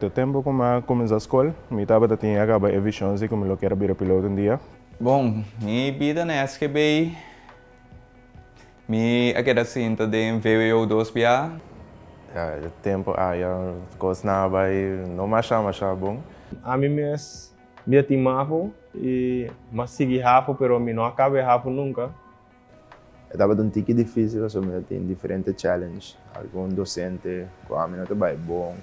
E tempu ku mi a kuminsá skol, mi tabata tin ya kaba e vishon si ku mi lo kier a bira piloto un dia. Bon, mi bida na SGB, mi a keda sinta den vwo dos bia. Ya, e tempu aya kosnan a bai no masha masha bon. Ami mes mi ta tin mafo i mi a sigui hafo pero mi no a kaba e hafo nunka. E tabata un tiki difícil pasobra mi ta tin diferente challenge, algun docente cu ami no ta bay bon.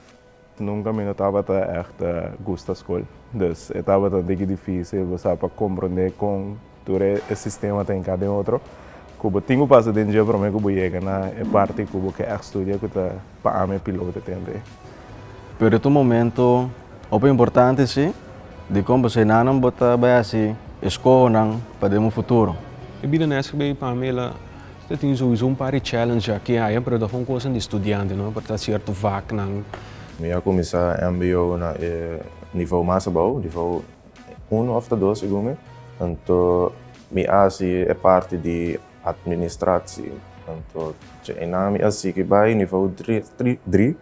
Nunca mi no tabata echt gusta scol, dus e tabata un tiki difícil bo sa pa comprende con tur e sistema ta hinca den otro, cu bo tin cu pasa den dje prome cu bo yega na e parti cu bo ke echt studia cu ta pa ami e piloto tempo ei. Pero e ta un momento hopi importante si, dikon pasobra enanan bo ta bai hasi eskohonan pa den un futuro. E bida na SGB pa mi el a ta tin souiso un par di challenge aki y aya pero ta un cosa di studiante no por ta cierto vaknan. Mi a kuminsá mbo na e nivo mas abou, nivo uno òf ta dos segun mi. Anto mi a hasi e parti di Administratie. Anto dje einan mi a sigui bai nivo dri.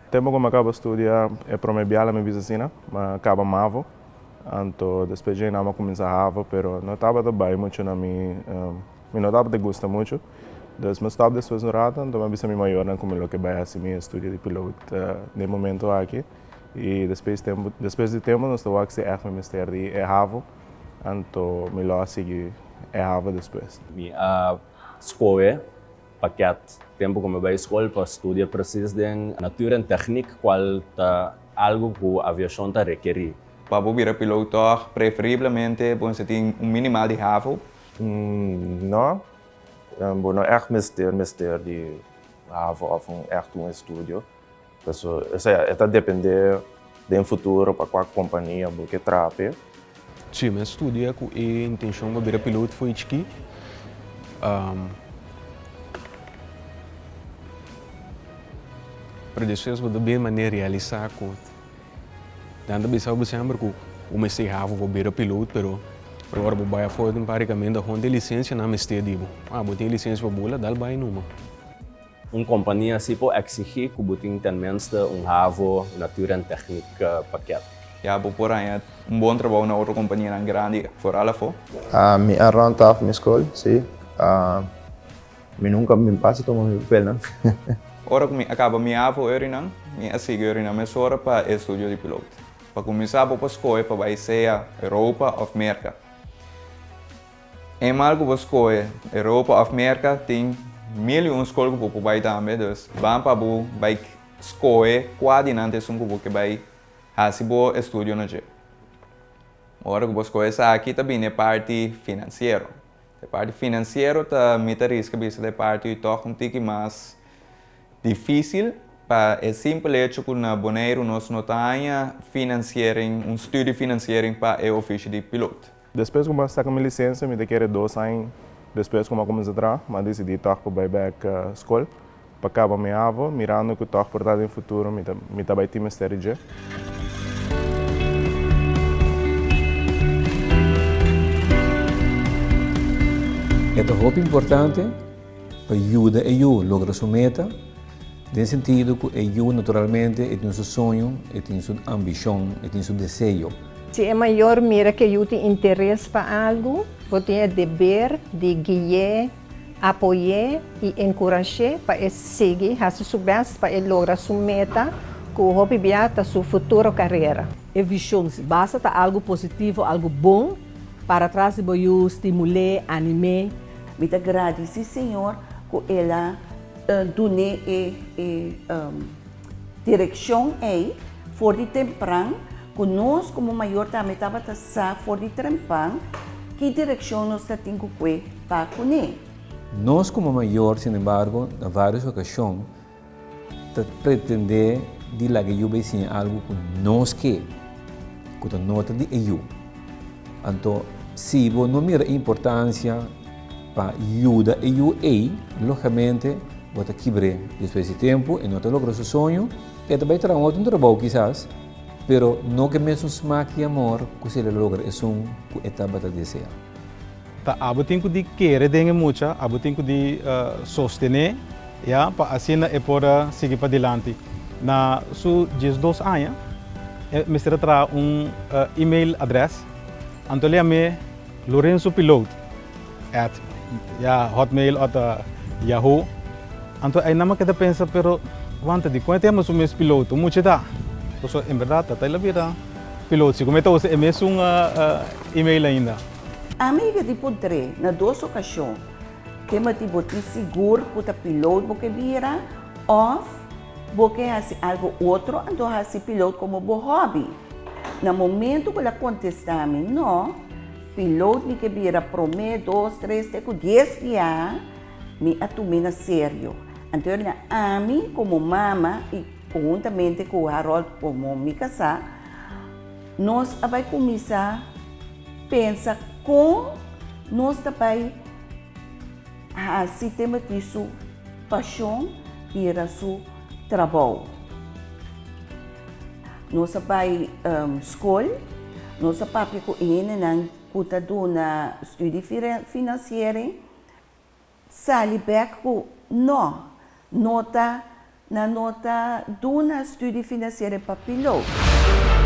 Tempo ku mi a kaba studia e prome biaha mi bisa asina, mi a kaba mavo. Anto despues dje einan mi a kuminsa havo pero no tabata bai muchu na mi, mi no tabata gusta muchu. Dus mi a stop despues un rato anto mi a bisa mi mayornan ku mi lo ke bai hasi mi estudio di pilot den momento aki. I despues tempo despues di tempo nos ta wak si ègt mi mester di e havo. Anto mi lo a sigui e havo despues. Mi a skohe pakèt tempu ku mi bai skol pa studia presis den natuur en techniek kual ta algu ku aviashon ta rekerí. Pa bo bira piloot tòg preferiblemente bo mester tin un minimal di havo. No, bo no ègt mester mester di havo òf un ègt un estudio. Paso esei e ta depende den futuro pa kua kompania bo ke traha p'e. Sí, mi a studia ku e intenshon pa bira piloot for di chikí. Pero despues bo ta bin manera realisá ku nan ta bisa bo semper ku bo mester havo pa bira piloot, pero ora bo bai afó den par di kaminda hon tin lisensia nan mester di bo. Ah, bo tin e lisensia pa bula, dal bai numa. Un kompania si por eksigí ku bo tin tenminste un havo Natuur en Techniek pakket. Ya bo por haña un bon trabou na otro kompanianan grandi foral afó. Mi a rond af mi skol, sí. Mi nunka mi pasa tuma mi papelnan. Ora ku mi a kaba mi havo eurinan, mi a sigui eurinan mesora pa e estudio di piloot. Pa kuminsá bo por skohe pa bai sea Europa òf Merka. E mal ku bo skohe Europa òf Merka tin mil i un skol ku bo por bai tambe, dus ban pa bo bai skohe kua di nan ta esun ku bo ke bai hasi bo estudio na dje. Ora ku bo skohe esaki ta bini e parti finansiero. E parti finansiero ta mi ta riska bisa ta e parti tòg un tiki mas difísil pa e simpel hecho ku na Boneiru nos no ta haña finansiering, un studiefinanciering pa e ofisio di pilot. Despues ku mi a saka mi lisensia, mi ta kere dos aña despues ku mi a kuminsá traha, mi a disidí tòg pa bai bèk skol pa kaba mi havo, mirando ku tòg por ta den futuro mi ta mi ta bai tin mester di dje. E ta hopi importante pa yuda e yu logra su meta, den sentido ku e yu naturalmente e tin su soño, e tin su ambishon, e tin su deseo. Si e mayor mira ku e yu tin interes pa algu, bo tin e deber di gui'é, apoy'é i enkurash'é pa e sigui hasi su bèst pa e logra su meta ku hopi bia ta su futuro karera. E vishon basta ta algu positivo, algu bon, para tras di bo yu, stimul'é, anim'é. Mi ta gradisí Señor ku el a dun'é e direkshon ei for di tempran, ku nos komo mayor tambe tabata sa for di trempan ki direkshon nos ta tin ku kue pa kuné. Nos komo mayor, sinembargo, na vários okashon ta pretendé di laga e yu bai siña algu ku nos ke, ku ta nota di e yu. Anto, si bo no mira e importansia pa yuda e yu ei, logamente bo ta kibr'é. Despues di tempu e no ta logra su soño, e ta bai traha un otro trabou kisas, pero no ku e mesun smak i amor ku si el a logra esun ku e tabata deseá. Ta abo tin ku di kere den e mucha, abo tin ku di sostené, ya, pa asina e por sigui padilanti. Na su diesdos aña. E mester a traha un email adres, anto el a yam'é Lorenzo Piloot at ya Hotmail òf Yahoo. Anto einan mi a keda pensa, pero wanta dikon e ta yama su mes piloto? Un mucha ta. Pasobra en bèrdat ta el a bira piloto, si ku mi ta usa e mesun email ainda. Ami a di puntr'é na dos okashon, Ke mati bo tin sigur ku ta piloot bo ke bira òf bo ke hasi algu otro anto hasi piloot komo bo hòbi? Na momentu ku el a kontestá mi, No, piloot mi ke bira promé, dos, tres te ku dies biaha, mi a tum'é na serio. Anto na ami komo mama i konhuntamente ku Harold komo mi kasá, nos a bai kuminsá pensa kon nos ta bai hasi Timothy su pashon bira su trabou. Nos a bai skol, nos a papia ku e hendenan ku ta duna studiefinanciering. Sali bek ku no, no ta, nan no ta duna studiefinanciering pa piloot.